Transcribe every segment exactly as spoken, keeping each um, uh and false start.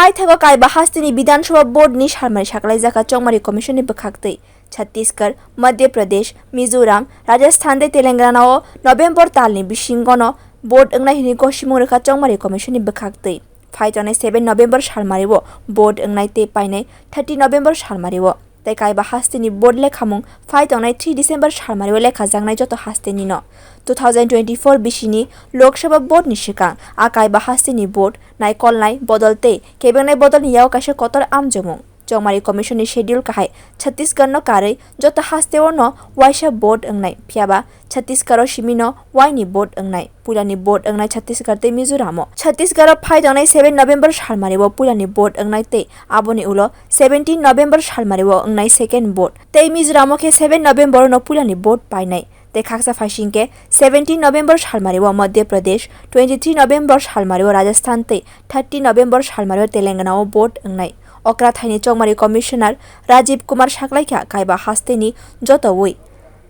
Paithago Kaiba hasteni Bidhan Sabha vote ni salmari saklaijak kha Chongmari Commission ni bwkhaktwi. Chhattisgarh, Madhya Pradesh, Mizoram, Rajasthan tei Telangana o November talni bisingo no vote wngnai hwnwi gosimung rwkha Chongmari Commission ni bwkhaktwi. Phai tongnai seven November salmari o vote wngnai tei painai thirty November salmari o. Tei Kaiba hasteni vote lekhamung phai tongnai three December salmari o lekhajaknai joto hasteni no. Two thousand twenty-four bisini Lok Sabha vote ni swkang a Kaiba hasteni vote naikolnai bodol tei kebengnai bodol ni yago kaisa kotor amjomung. Chongmari Commission ni schedule kahai Chhattisgarh no karwi joto haste o no waisa vote wngnai, phiyaba Chhattisgarh o simi no waini vote wngnai. Puilani vote wngnai Chhattisgarh tei Mizoram o. Chhattisgarh o phai tongnai seven November salmari o puilani vote wngnai tei aboni ulo seventeen November salmari o wngnai second vote. Tei Mizoram o khe seven November o no puilani vote painai. Tei khaksa phaising khe seventeen November salmari o Madhya Pradesh, twenty-three November salmari o Rajasthan tei thirty November salmari o Telangana o vote wngnai. Okra thaini Chongmari Commissioner Rajiv Kumar saklaikha Kaiba hasteni jotowi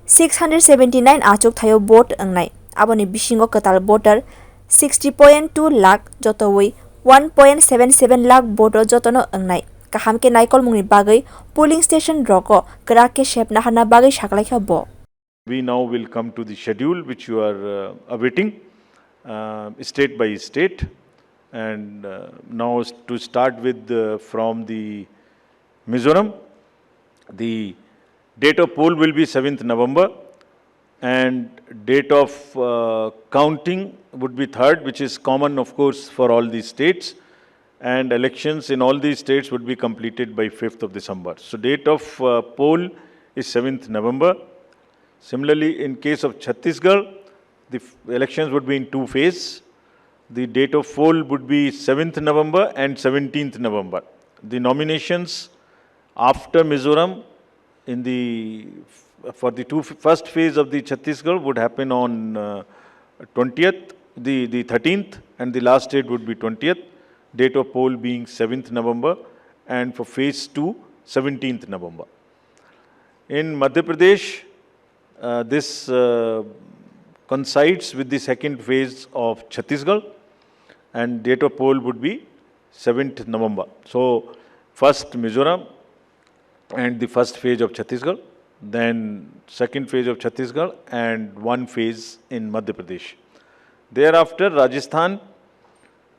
six hundred seventy-nine achuk thaio vote wngnai. Aboni bisingo kwtal voter sixty point two lakh, jotowi one point seven seven lakh vote o jotono wngnai. Kaham khe naikolmungni bagwi polling station rogo kwrak khe sep naharna bagwi saklaikha bo. We now will come to the schedule which you are uh, awaiting, uh, state by state. And uh, now s- to start with the, from the Mizoram, the date of poll will be seventh November, and date of uh, counting would be third, which is common, of course, for all these states. And elections in all these states would be completed by fifth of December. So date of uh, poll is seventh November. Similarly, in case of Chhattisgarh, the f- elections would be in two phases. The date of poll would be seventh November and seventeenth November. The nominations after Mizoram in the f- for the two f- first phase of the Chhattisgarh would happen on uh, twentieth, the, the thirteenth, and the last date would be twentieth, date of poll being seventh November, and for phase two, seventeenth November. In Madhya Pradesh, uh, this uh, coincides with the second phase of Chhattisgarh, and date of poll would be seventh November. So, first Mizoram and the first phase of Chhattisgarh, then second phase of Chhattisgarh, and one phase in Madhya Pradesh. Thereafter, Rajasthan,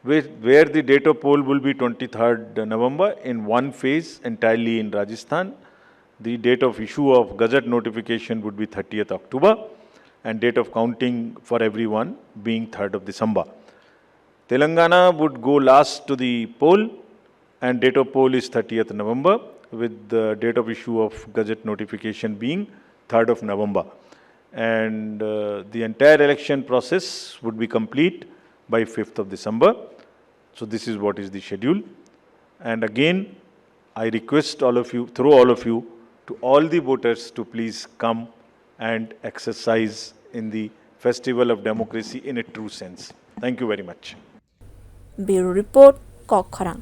where, where the date of poll will be twenty-third November in one phase entirely in Rajasthan. The date of issue of gazette notification would be thirtieth October, and date of counting for everyone being third of December. Telangana would go last to the poll, and date of poll is thirtieth November, with the date of issue of gazette notification being third of November. And uh, the entire election process would be complete by fifth of December. So this is what is the schedule. And again, I request all of you, through all of you, to all the voters to please come and exercise in the festival of democracy in a true sense. Thank you very much. Bureau Report, Kokkhorang.